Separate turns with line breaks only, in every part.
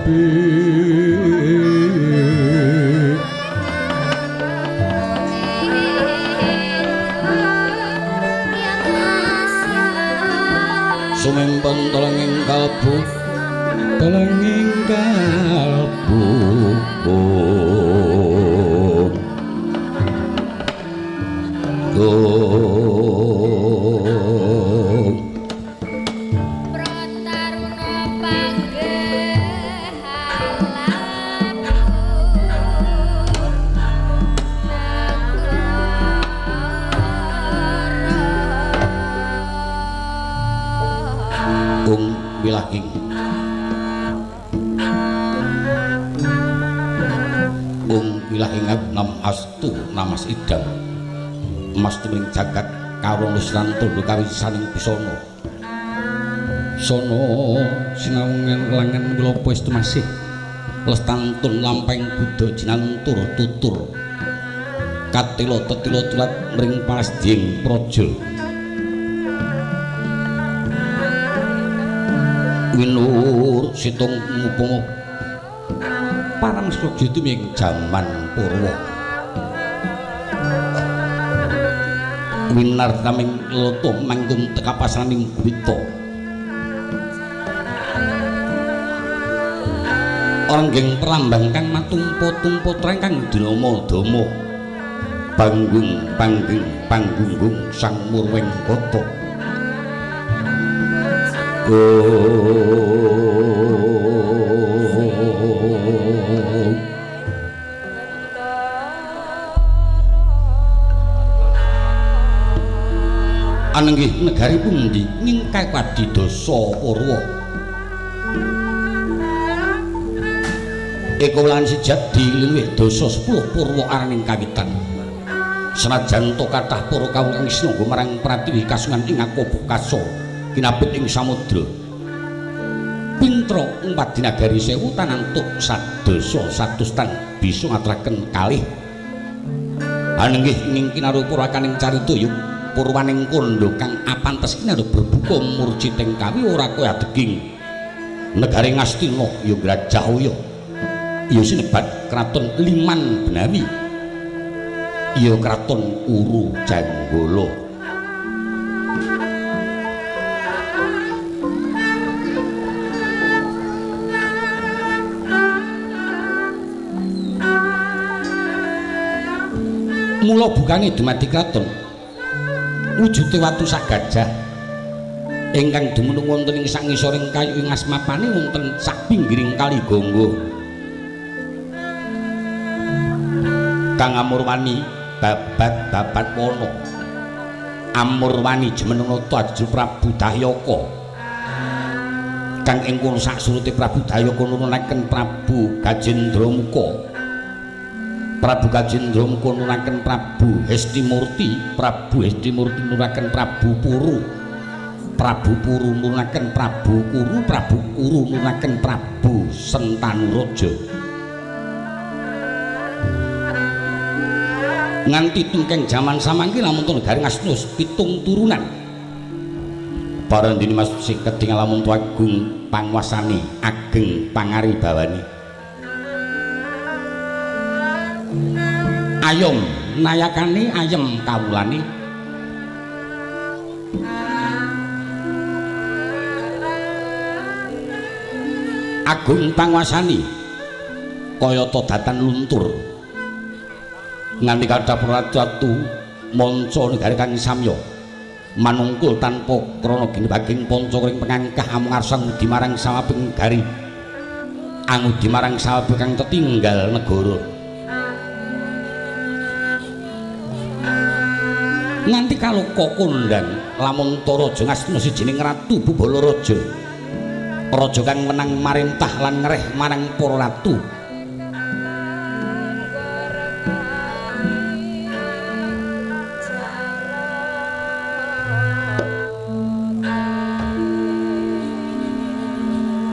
Sumempon telenging kalbu, telenging kalbu.
Prataruna panggih
Ung wilahing Ung wilahing nam astu namas idam mas tumring jagat kawong lusran tundhu kawisaning busana sono sinawungan langan wilopo estu masih lestantun lampeng buddha jinantur tutur katila tetila tulat mring palasding praja winur situng upama parang sraja tuming jaman purwa winartaming lata manggung tekapasaning gwita oranggeng perlambang kang matumpa-tumpa treng kang drama-dama panggung pangging panggunggung sang murwing kota. Anenggih negari pundi ngingkai padidasa Purwa Eko lan sejati luwih dasa 10 Purwa araning kawitan. Senajan to kathah para kawula kang sinangga marang pratiwi kasungan ing Akobokasa kinabet ing samudra. Pintra ing padinagari sewu tanantuk sadasa satus tan bisa ngaturaken kalih. Anenggih ing kinarupa rakaning carita yuk purwaning kandha kang apantes kinarupa berbuka murciting kawi ora kaya deging. Negari Ngastina ya Grajahaya. Ya sinebat kraton Liman Benawi. Ya kraton Uru Janggala. Mula bukane dumadi kraton wujude watu sagajah ingkang dumunung wonten ing sangisoring kayu ing asmapane wonten sak pinggiring kali Gangga. Kang Amurwani babat-babat wana Amurwani jumeneng nata ajur Prabu Dahyaka kang ing kono saksurute Prabu Dahyaka nurunaken Prabu Gajendramuka. Prabu Gajendramuka nurunaken Prabu Hestimurti, Prabu Hestimurti nurunaken Prabu Puru, Prabu Puru nurunaken Prabu Kuru, Prabu Kuru nurunaken Prabu Sentanuraja. Nganti tungkeng jaman samangke lamun to negari Ngastina pitung turunan. Para dini mas sing ketingal lamun to agung panguasane, ageng pangaribawani. Ayom nayakane ayem kawulane. Agung panguasane kayata datan luntur. Nganti kathah ratu manca negari kang samya manungkul tanpa krana ginebaging panca kring pengangkah amung arsa ngudi marang sawaping negari angudi marang sawaping kang tetinggal negara. Nganti kaloka kondang lamun ta raja Ngastina sijining ratu Bubala raja, raja kang wenang marintah lan ngereh marang para ratu.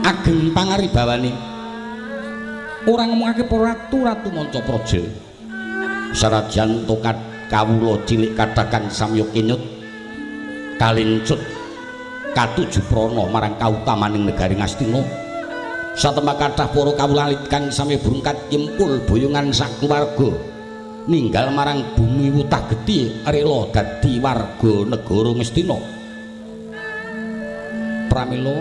Ageng pangaribawani ora ngomongake para ratu, ratu manca praja. Sanajan to kawula cilik kathah kang samya kinyut kalincut katuju prana marang kautamaning negari Ngastina. Satemah kathah para kawula alit kang sami brungkat nyempul boyongan sak keluarga ninggal marang bumi wutah gedhi rela dadi warga negara Ngastina. Pramila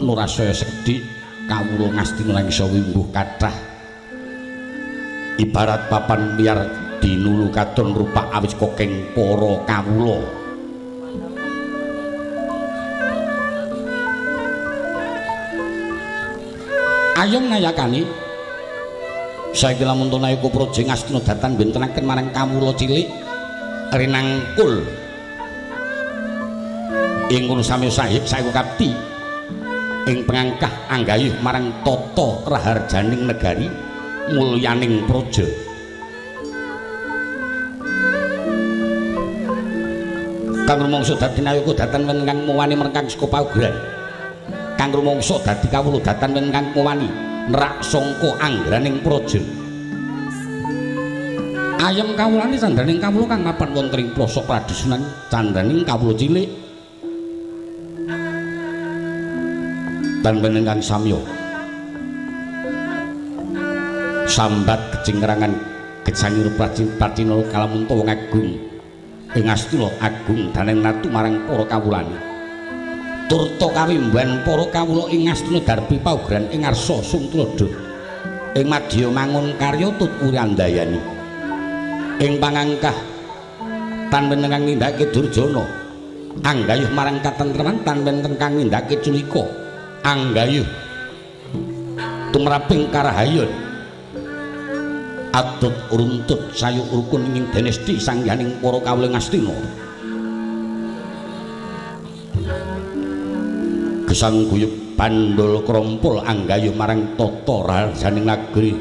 nurasaya sekedhik kawula Ngastina lan isa wimbuh kathah ibarat papan liar dinulu katon rupak awis kokeng para kawula. Ayom nayakani saiki lamun to nayaka praja Ngastina datan bentenaken marang kawula cilik rinangkul ing kono sami sahib saeku kapti ing pengangkah anggayuh marang tata raharjaning negari mulyaning praja. Kang rumangsa dadi nayaka datan wonten kang muwani merkang saka paugeran. Kang rumangsa dadi kawula datan wonten kang muwani nerak sangka anggraning praja. Ayem kawulane candraning kawula kang mapan wonten ing plosok pradusunan candraning kawula cilik tan wonten samya sambat kecingrangan gejangir pracina kalamunta wong agung ing Ngastina agung daneng natu marang para kawulane turta kawimban para kawula ing Ngastina darbi paugeran ing ngarsa sung tuladha ing madya mangun karya tut wurandayani ing pangangkah tan wonten kang nindakake durjana anggayuh marang katentreman tan wonten kang nindakake culika anggayuh tumraping karahayon atut runtut sayu rukun ing dinasti sangyaning para kawula Ngastina. Gesang guyub bandul krompol anggayuh marang tata raharjaning negeri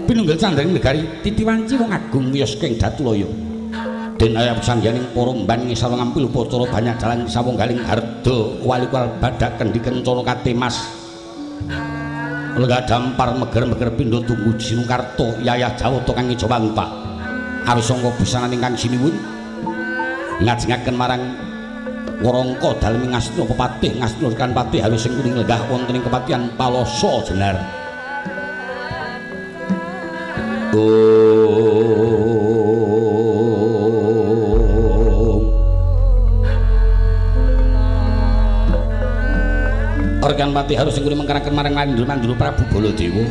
pinunggil candraning negari titiwanci wong agung wiyos ing Datulaya. Den ayap sangyaning para mban ngisar ngampil upacara banyak dalan sawunggaling harda wali badak kendi kencana katemas lenggah dampar meger-meger pindha tunggu Sinukarta yayah Jawata kang Ijawanta awis sangka busananing kang sinuwun ngajengaken marang warangka dalem Ngastina pepatih Ngastina kan patih halus sing kuning lenggah wonten ing kepatihan Palosa Jenar. Organ pati harus sing mengkaraken marang mandul-mandul Prabu Baladewa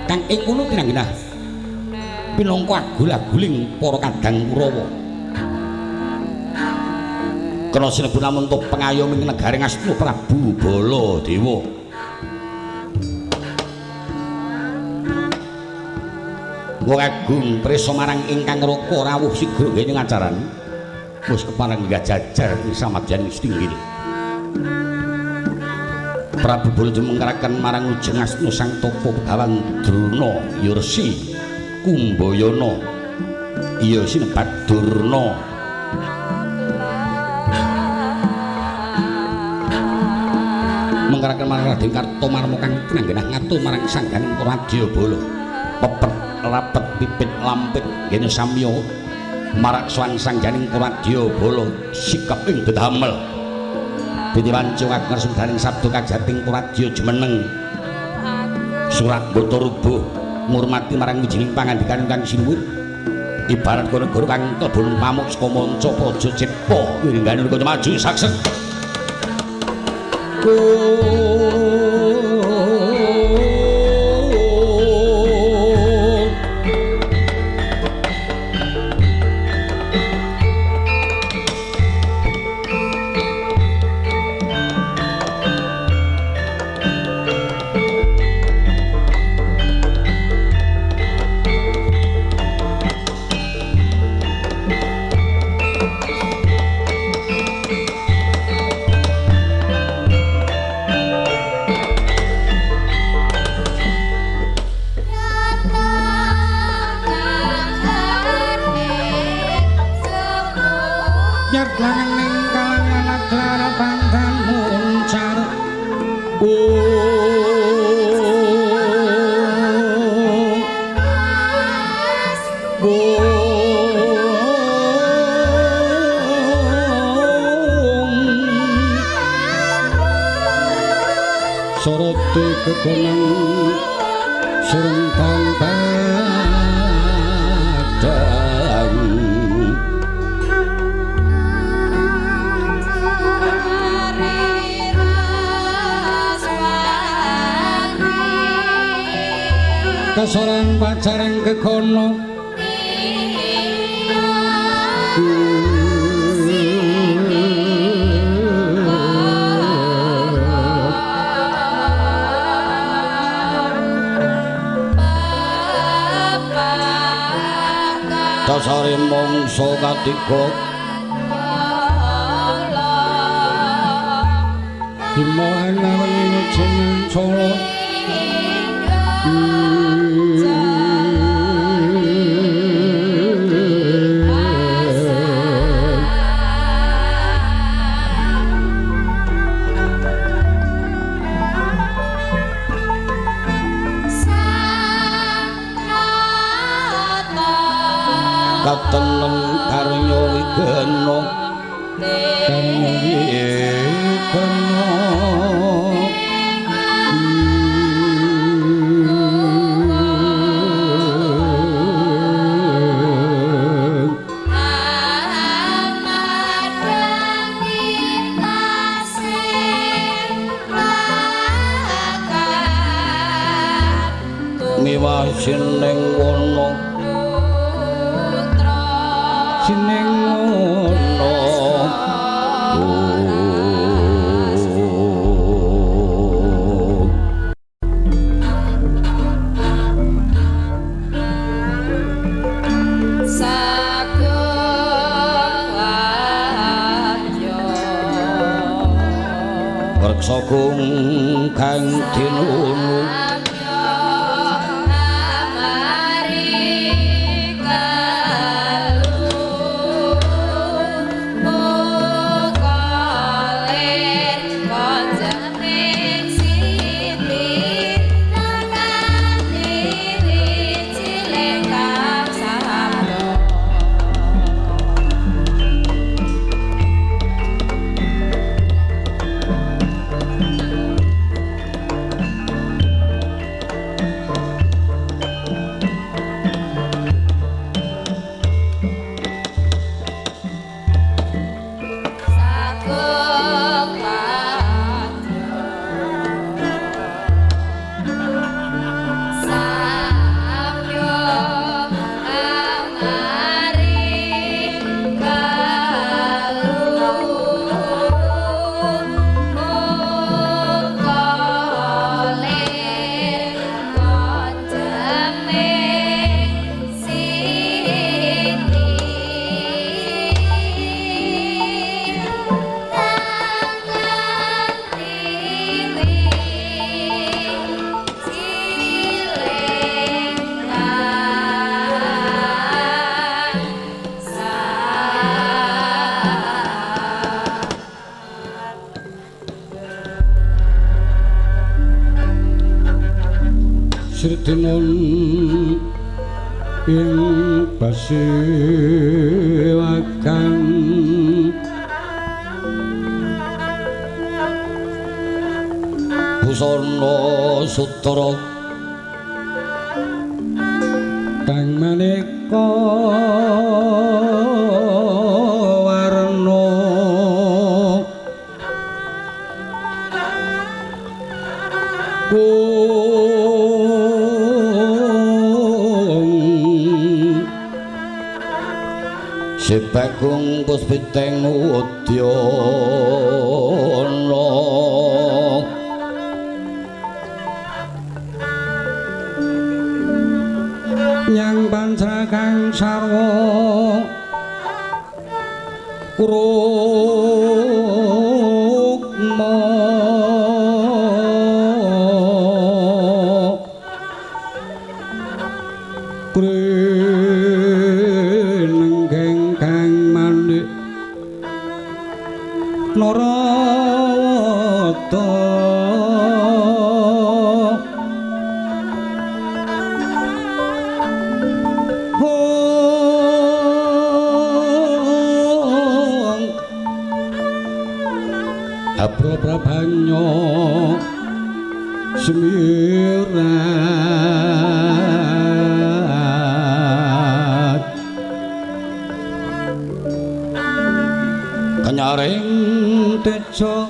kang ing kono tinanggenah pinangka agul-aguling para kadang Kurawa. Kena sinebut lamun to pengayom ing negari Ngastina Prabu Baladewa. Wong agung prisa marang ingkang raka rawuh sigra ngene ngacarane wis kepareng lenggah jajar ing samadyan stinggil. Prabu Baladewa mengkaraken marang Ujeng Ngastina sang tapa begawan Drona Yursi Kumbayana iya sinebat Durna. Mengkaraken marang Raden Kartomarma kang tinanggenah ngatur marang sangganing Radyabala pepet rapet pipit lampit ngene samya marak sowan sangganing Radyabala sikep ing dedamel. Titiwanci kagungan sumdaning sabda kajating Radya jumeneng surat mbata rubuh ngurmati marang wijining pangandikan kang sinuwun ibarat negara kang klebon pamuk saka manca praja Cepa wiringgane maju saksek. Kegonang surentang padang kasoran pacareng kekono dasare mangsa katiga Bima anawengi jeneng Solo kateneng karya wigena karya wigena miwah sining wana sining wana Reksa kung kang dinunu Sritinun ing pasiwakan busana sutara kang maneka warna Sebagung puspiteng udyana nyang panca kang sarwa rukma Narawata Hong Abra prabanya Semirat kenyaring tejo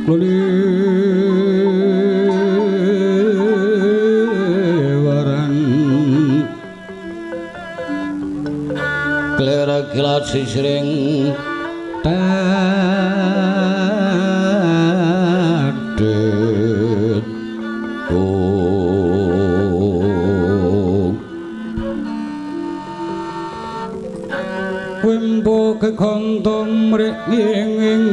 leliwaran klera kilat sisring tadit wembo kekonto mrik nging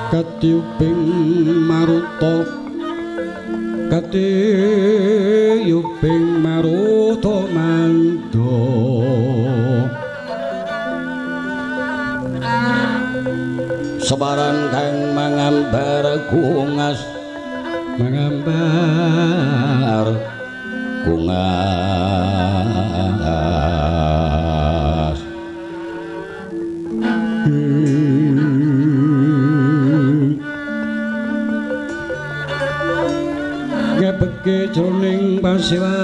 katiyuping maruta katiyuping maruta mando sebaran kang mangambar kungas mangambar kungas ngepeke jroning pasiwakan.